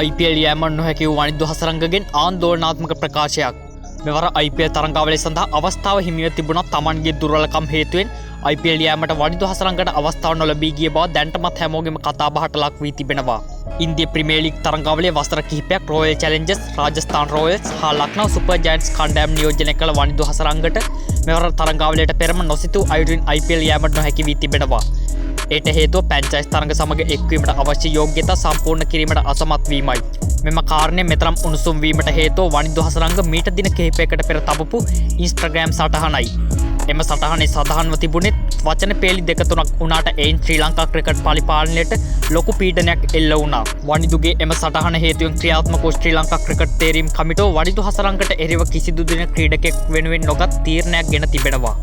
IPL යෑම නොහැකි වූ වනිදු හසරංගගෙන් ආන්දෝලනාත්මක ප්‍රකාශයක්. මෙවර IPL තරඟාවලිය සඳහා අවස්ථාව හිමිව තිබුණත් තමන්ගේ දුර්වලකම් හේතුවෙන් IPL යෑමට වනිදු හසරංගට අවස්ථාව නොලැබී ගිය බව දැනටමත් හැමෝගෙම කතාබහට ලක් වී තිබෙනවා. ඉන්දිය ප්‍රීමියර් ලීග් තරඟාවලියේ වසර කිහිපයක් රොයල් චැලෙන්ජර්ස්, රාජස්ථාන් රොයල්ස් හා ලක්නව් සුපර් ජයන්ට්ස් කණ්ඩායම් නියෝජනය කළ වනිදු හසරංගට මෙවර තරඟාවලියට පෙරම නොසිතූ අයුරින් IPL යෑමට නොහැකි වී තිබෙනවා. එයට හේතුව ප්‍රැන්චයිස් තරඟ සමග එක්වීමට අවශ්‍ය යෝග්‍යතා සම්පූර්ණ කිරීමට අසමත් වීමයි. මෙම කාරණය මෙතරම් උණුසුම් වීමට හේතුව වනිදු හසරංග මීට දින කිහිපයකට පෙර තබපු ඉන්ස්ටාග්‍රෑම් සටහනයි. එම සටහනේ සඳහන්ව තිබුණෙත් වචන පේලි දෙක තුනක් වුණාට එයින් ශ්‍රී ලංකා ක්‍රිකට් පරිපාලනයට ලොකු පීඩනයක් එල්ල වුණා. වනිදුගේ එම සටහන හේතුවෙන් ක්‍රියාත්මක වූ ශ්‍රී ලංකා ක්‍රිකට් තේරීම් කමිටුව වනිදු හසරංගට එරෙහිව කිසිදු දින ක්‍රීඩකයෙක් වෙනුවෙන් නොගත් තීරණයක් ගෙන තිබෙනවා.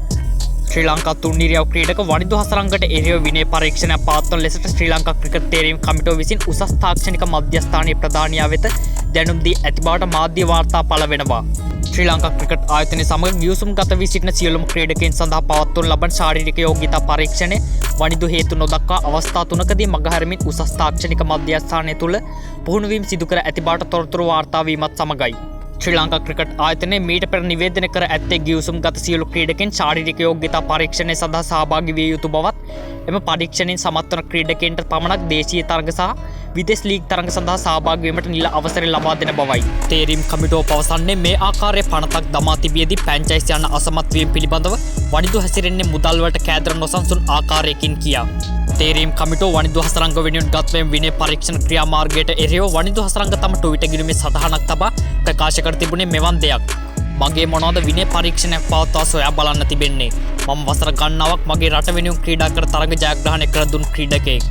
ශ්‍රී ලංකා තුන්ඉරියව් ක්‍රීඩක වනිදු හසරංගට එරෙහිව විනය පරීක්ෂණයක් පවත්වන ලෙසට ශ්‍රී ලංකා ක්‍රිකට් තේරීම් කමිටුව විසින් උසස් තාක්ෂණික මධ්‍යස්ථානීය ප්‍රධානියා වෙත දැනුම් දී ඇති බවට මාධ්‍ය වාර්තා පළ වෙනවා. ශ්‍රී ලංකා ක්‍රිකට් ආයතනය සමග ගිවිසුම් ගත වී සිටින සියලුම ක්‍රීඩකයින් සඳහා පවත්වනු ලබන ශාරීරික යෝග්‍යතා පරීක්ෂණය වනිදු හේතු නොදක්වා අවස්ථා තුනකදී මගහැරමින් උසස් තාක්ෂණික මධ්‍යස්ථානය තුළ පුහුණුවීම් සිදු කර ඇති බවට තොරතුරු වාර්තා වීමත් සමගයි. ශ්‍රී ලංකා ක්‍රිකට් ආයතනය මීට පෙර නිවේදනය කර ඇත්තේ ගිවිසුම් ගත සියලු ක්‍රීඩකයින් ශාරීරික යෝග්‍යතා පරීක්ෂණය සඳහා සහභාගී විය යුතු බවත්, එම පරීක්ෂණයෙන් සමත් වන ක්‍රීඩකයින්ට පමණක් දේශීය තරඟ සහ විදෙස් ලීග් තරඟ සඳහා සහභාගී වීමට නිල අවසරය ලබා දෙන බවයි. තේරීම් කමිටුව පවසන්නේ මේ ආකාරයේ පනතක් දමා තිබියදී ප්‍රැන්චයිස් යන්න අසමත් වීම පිළිබඳව වනිදු හැසිරෙන්නේ මුදල් වලට කෑදර නොසන්සුන් ආකාරයකින් කියා. තේරීම් කමිටුව වනිදු හසරංග වෙනුවෙන් ගත් මෙම විනය පරීක්ෂණ ක්‍රියාමාර්ගයට එරෙහිව වනිදු හසරංග තම ට්විටර් ගිණුමේ සටහනක් තබා ප්‍රකාශ කර තිබුණේ මෙවන් දෙයක්. "මගේ මොනවද විනය පරීක්ෂණයක් පවත්වා සොයා බලන්න තිබෙන්නේ? මම වසර ගණනාවක් මගේ රට වෙනුවෙන් ක්‍රීඩා කර තරඟ ජයග්‍රහණය කර දුන් ක්‍රීඩකයෙක්.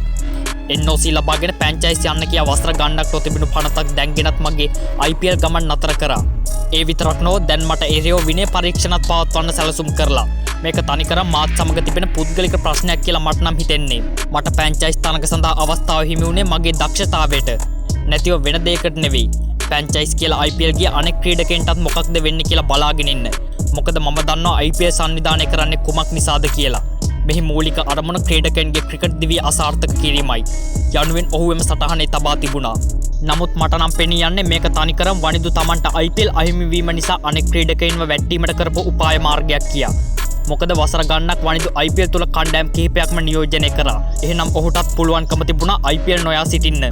NOC ලබාගෙන ප්‍රැන්චයිස් යන්න කියා වසර ගණනක් නොතිබුණු පනතක් දැන් ගෙනත් මගේ IPL ගමන් නතර කරා. ඒ විතරක් නොව දැන් මට එරෙහිව විනය පරීක්ෂණත් පවත්වන්න සැලසුම් කරලා. මේක තනිකර මාත් සමග තිබෙන පුද්ගලික ප්‍රශ්නයක් කියලා මට නම් හිතෙන්නේ. මට ප්‍රැන්චයිස් තරඟ සඳහා අවස්ථාව හිමි වුණේ මගේ දක්ෂතාවයට. නැතිව වෙන දෙයකට නෙවෙයි. ප්‍රැන්චයිස් කියලා IPL ගිය අනෙක් ක්‍රීඩකයින්ටත් මොකක්ද වෙන්නේ කියලා බලාගෙන ඉන්න. මොකද මම දන්නවා IPL සංවිධානය කරන්නේ කුමක් නිසාද කියලා. මෙහි මූලික අරමුණ ක්‍රීඩකයින්ගේ ක්‍රිකට් දිවිය අසාර්ථක කිරීමයි" යනුවෙන් ඔහු එම සටහනේ තබා තිබුණා. නමුත් මට නම් පෙනී යන්නේ මේක තනිකරම වනිදු තමන්ට IPL අහිමි වීම නිසා අනෙක් ක්‍රීඩකයින්ව වැට්ටීමට කරපු උපාය මාර්ගයක් කියා. මොකද වසර ගණනක් වනිදු IPL තුල කණ්ඩායම් කිහිපයක්ම නියෝජනය කරා. එහෙනම් ඔහුටත් පුළුවන්කම තිබුණා IPL නොයා සිටින්න.